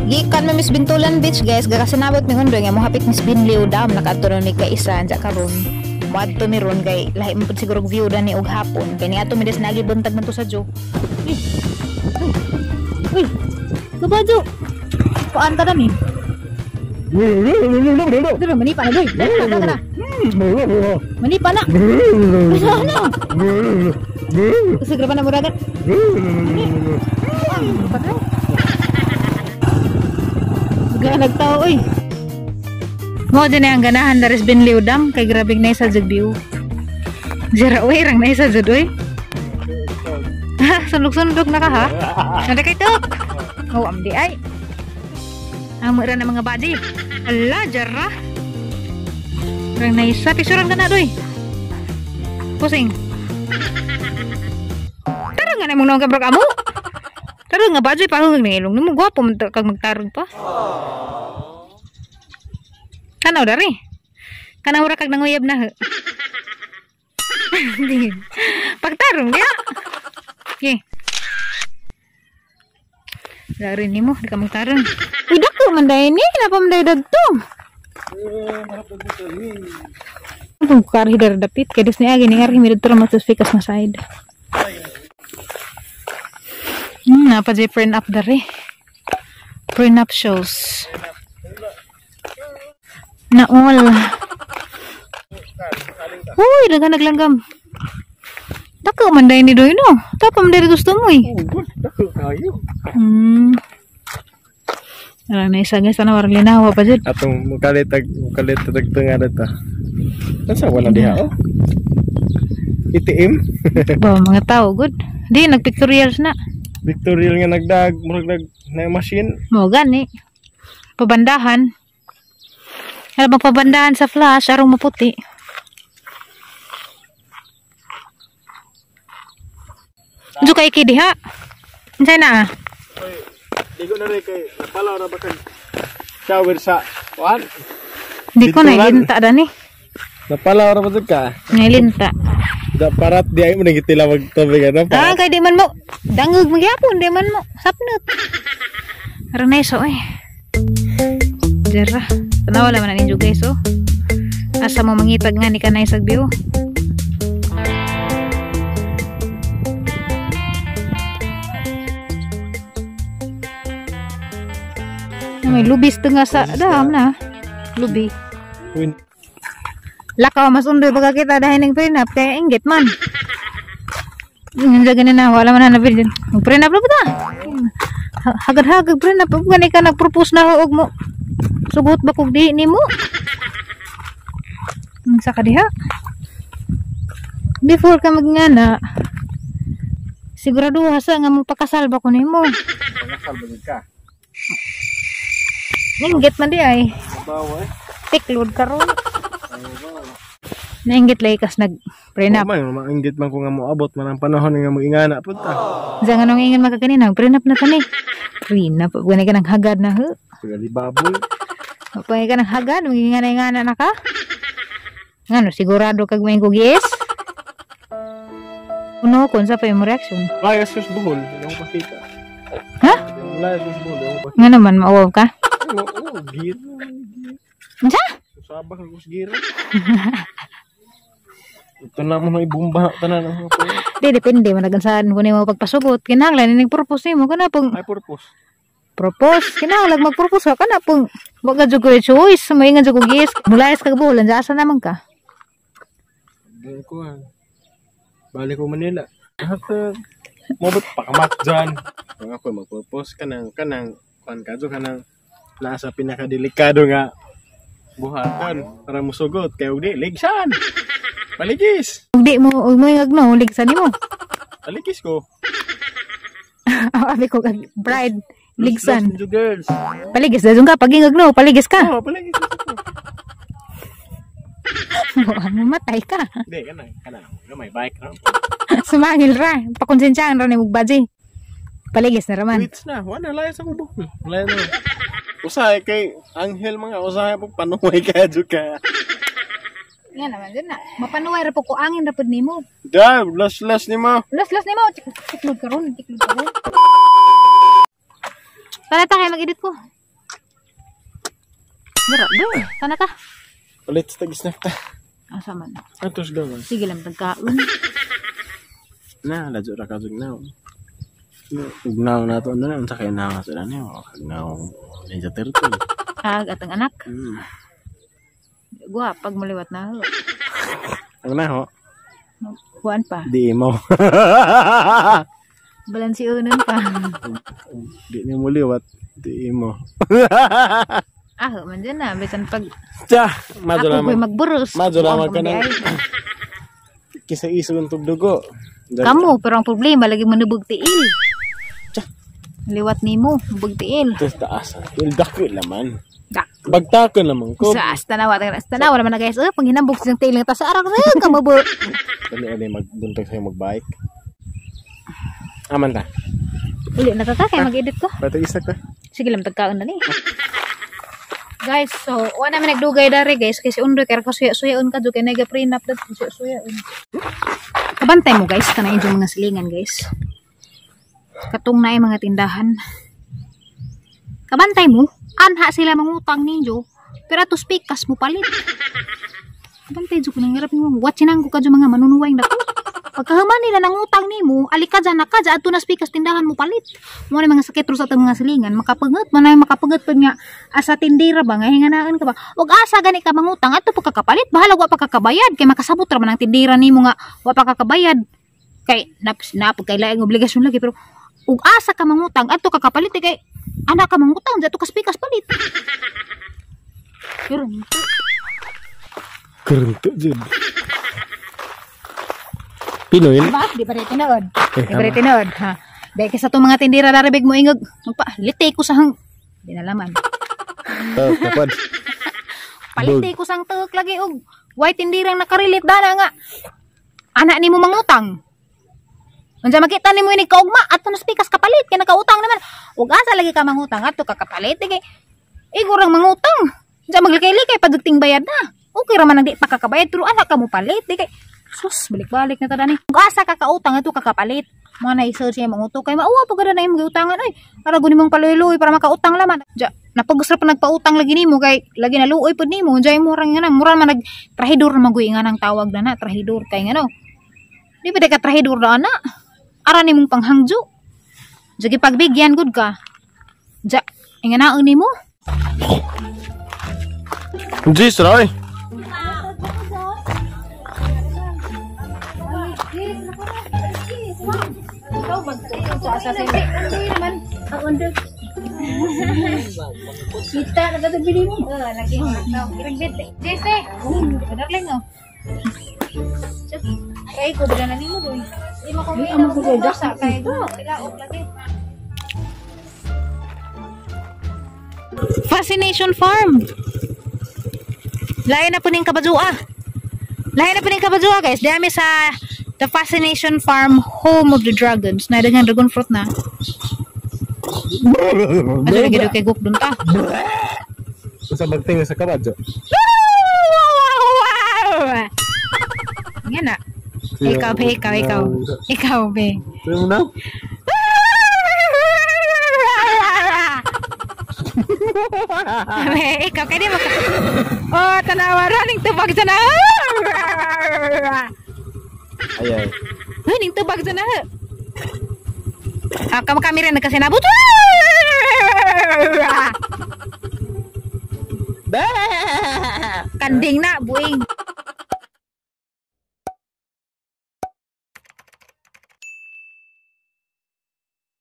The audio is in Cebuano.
Gikan mi Miss Bintulan Beach, guys, gakasinabot mi undoy nga mohapit Miss Binliw Dam, nakaadto mi kaisa anja karon. Moadto mi ron kay lahi man pud siguro view dani og hapon. Kay niadto mi des nagi buntag man to sa jo. Uy. Uy. Kabajo. Kuan ta dani. Dili manipa na doy. Dali na. Manipa na. Ano? Siguro pa na muragat. Gana nagtao oy. Mo din ang ganahan daris Binliw Dam kay grabe na isa jud view. Jara oy rang na isa jud oy. Sundok-sundok na ka ha. Nada kay tok. Oh amdi ay. Amo ra na mga body. Ala jara. Rang na isa pisuran ka na doy. Pusing. Tara nga na mong naong kabrok amo. Tara nga bajoy pahungag ng ilong nimo, gwapo man kag magtarog pa. Kanaw dari. Kanaw ra kag nanguyab na. Pagtarong diha. Okay. Dari nimo di ka magtarong. Uy dako man dai ni, napa man dai dagto. Kung karhi dari dapit kay des niya gini ngarhi mi didto ra matusfikas na side. Napa jay print up dari. Print up shows. Na all. Uy, daghan naglanggam. Dako man dai ni doy no. Tapa man dai gusto mo eh. Dako kayo. Ara na isa guys, ana warang linawa pa jud. Atong mukalit tag tunga dito. Asa wala diha oh. ATM. Ba mga tao good. Di nagpictorials na. Pictorial nga nagdag, murag nag na machine. Mo gani. Pabandahan. Ano bang pabandahan sa flash arong maputi. Diyo kay diha. Unsay na? Oy, digo na rin kay napalaw na ba kag shower sa kuan? Di ko na ilinta dani. Napalaw ra ba jud ka? Nailinta. Da parat di ay mo nagitila magtubig ano Ah, kay di man mo dangog magyapon di man mo sapnot. Arang naiso eh. Jara. Tanawa man na ninyo guys oh. Asa mo mangitag nga ni kanay sa view. May lubis to nga sa dam na. Lubi. Lakaw mas undoy pagka kita dahil ng prenup kaya inggit man. Hindi ganun na wala man na nabili. Mag prenup na ba ta? Hagad-hagad prenup ug gani ka nagpropose na og mo. Sugot ba kog di nimo? Unsa ka diha? Before ka magngana, sigurado sa nga magpakasal ba ko nimo? Pakasal ba gid ka? Inggit man di ay. Bawa eh. Tiklod karon. Nainggit lay kas nag prenup. Oh, man, mainggit man ko nga moabot man ang panahon nga magingana pud ta. Diyan anong ingon makaganina, prenup na tani. Prenup gani ka nang hagad na ho. Gali baboy. Pagka ka nang hagad, magingana-ingana na ka. Ngano sigurado kag may yes? Uno kon sa pa imong reaction. Layas sa buhol, hindi ko pakita. Ha? Layas sa buhol, hindi ko pakita. Ngano man mauwaw ka? Oo, oh, gira. Unsa? Sabak ako sa gira. Ito na mo ibumba tanan ang mga. Di depende man saan ko nimo pagpasugot. Kinahanglan ning purpose nimo kana pong ay purpose. Propose kinahanglan magpropose ka kana pong wa ka jud ko choice, maingan jud ko yes. Mulayas kag buhol, asa naman ka? Di ko ah. Balik ko Manila. Hata mo ba't pakamat dyan? Kung ako magpropose kanang kuan ka jud kanang nasa pinakadelikado nga buhatan para musugot kay og di ligsan. Paligis. Ug di mo ug mo agno ligsan nimo. Paligis ko. Abi ko kag bride ligsan. Los girls. Paligis dayon ka pag ingagno, paligis ka. Oh, paligis. Mamatay ka. Di kana kana may bike ra. Sumangil ra, pakonsensyahan ra nimo baji. Paligis na raman. Tweets na, wala layas ako buhol. Wala na. Usahay kay Anghel mga usahay po panuway ka jud ka. Nga naman dyan na. Mapanuway ra po ko angin ra pud nimo. Da, las-las nimo. Las-las nimo. Tiklod karon, tiklod karon. Tara ta kay mag-edit ko. Dara, do. Sana ta. Ulit sa tag-snack ta. Asa man. Atos gawan. Sige lang tagkaon. Na, ladyo ra ka jud na. Ugnaw na to na unsa kay na sa niyo. Ugnaw Ninja Turtle. Ag atang anak. Guwa pag muliwat na. Ang na ho. Kuan pa. Di mo. Balansiunan pa. Di ni muliwat. Di mo. Ah, man dyan na. Bisan pag Tsa, madyo ako ko'y lamang. magburos. Madyo lamang ka Kuan ng ay. Kisa iso ng tugdugo. Kamu, pero ang problema, lagi manubog tiil. Tsa. Liwat nimo, mubog tiil. Tapos taas. Dako laman. Dak. Bagtakon naman ko. Sa tanawa, tanawa naman na guys. Oh, pag hinambog siyang tiil nga ta sa arang ka mabo. Dali ali magbuntag sa'yo magbike. Aman ta. Uli na tata kay mag-edit ko. Pati isak ta. Sige lang tagkaon na ni. Guys, so wa namin nagdugay dari guys kasi undoy kay kasuya-suyaon ka jud kay naga prenup dad suya-suyaon. Kabantay mo guys kanang inyong mga silingan guys. Katong naay mga tindahan. Kabantay mo, anha sila mangutang ninyo, pero ato speakas mo palit. Kabantay jud ko nang hirap nimo. Watchinang ko kadyo mga manunuway dako. Pagkahuman nila nang utang nimo, alika dyan, naka dyan, ato na speakas tindahan mo palit. Mo ni mga sakit ro sa atong mga silingan, makapangat man ay makapangat pud nga asa tindira ba nga hinganaan ka ba. Ug asa gani ka mangutang ato pa kakapalit, bahala wa pa kakabayad kay makasabot ra man ang tindira nimo nga wa pa kakabayad. Kay nap kay laing obligasyon lagi pero ug asa ka mangutang ato kakapalit eh, kay ana ka mangutang ato ka speakas palit. Pero Kerento jud. Pinoy. Ba, di ba rin tinuod? Di ba rin tinuod, ha? Dahil kasi itong mga tindira daribig mo ingog, magpa, lite ko sa hang, di na laman. Kapad. Palite ko sang tuok lagi, og, white tindirang nakarilit dana nga. Anak ni mo mangutang. Unsa makita nimo ini kaugma ato na spikas kapalit kay nakautang naman. Ug asa lagi ka mangutang ato ka kapalit kay igurang mangutang. Unsa maglikay-likay padugting bayad na. Okay ra man ang di pa kakabayad pero anak ka mo palit di kay sus balik-balik na ta dani. Ug asa ka kautang ato ka kapalit. Mo na isearch niya manguto kay mauwa pa gud na imong giutangan oy. Ara guni mong paluy-luoy para makautang laman. Ja, napagusra pa nagpautang lagi nimo kay lagi na luoy pud nimo. Unsa imo rang nga mura man nag trahidor na maguy nga nang tawag na na trahidor kay ngano. Di ba ka trahidor na ana? Ara nimong panghangjo. Ja gipagbigyan gud ka. Ja, inganaon nimo. Jis ra oy. Kita na ka bili mo. Lagi mo. Jesse, darling oh. Kay ko dala na nimo doy. Di mo ko may sa kay tilaok lagi. Fascination Farm. Lain na po ning kabadua. Lain na po ning kabadua guys. Dami sa The Fascination Farm, home of the dragons. Na daghang dragon fruit na. Ato lagi daw kay Gok dun ta. Sa magtingo sa kabadyo. Nga na. Ikaw, be, ikaw, ikaw. Ikaw, be. Sino na? Be, ikaw, kaya di maka... Oh, tanawa, running tubag sa na. Ayay. Running tubag sa na. Ah, kami rin nagkasinabot. Kanding na, buing.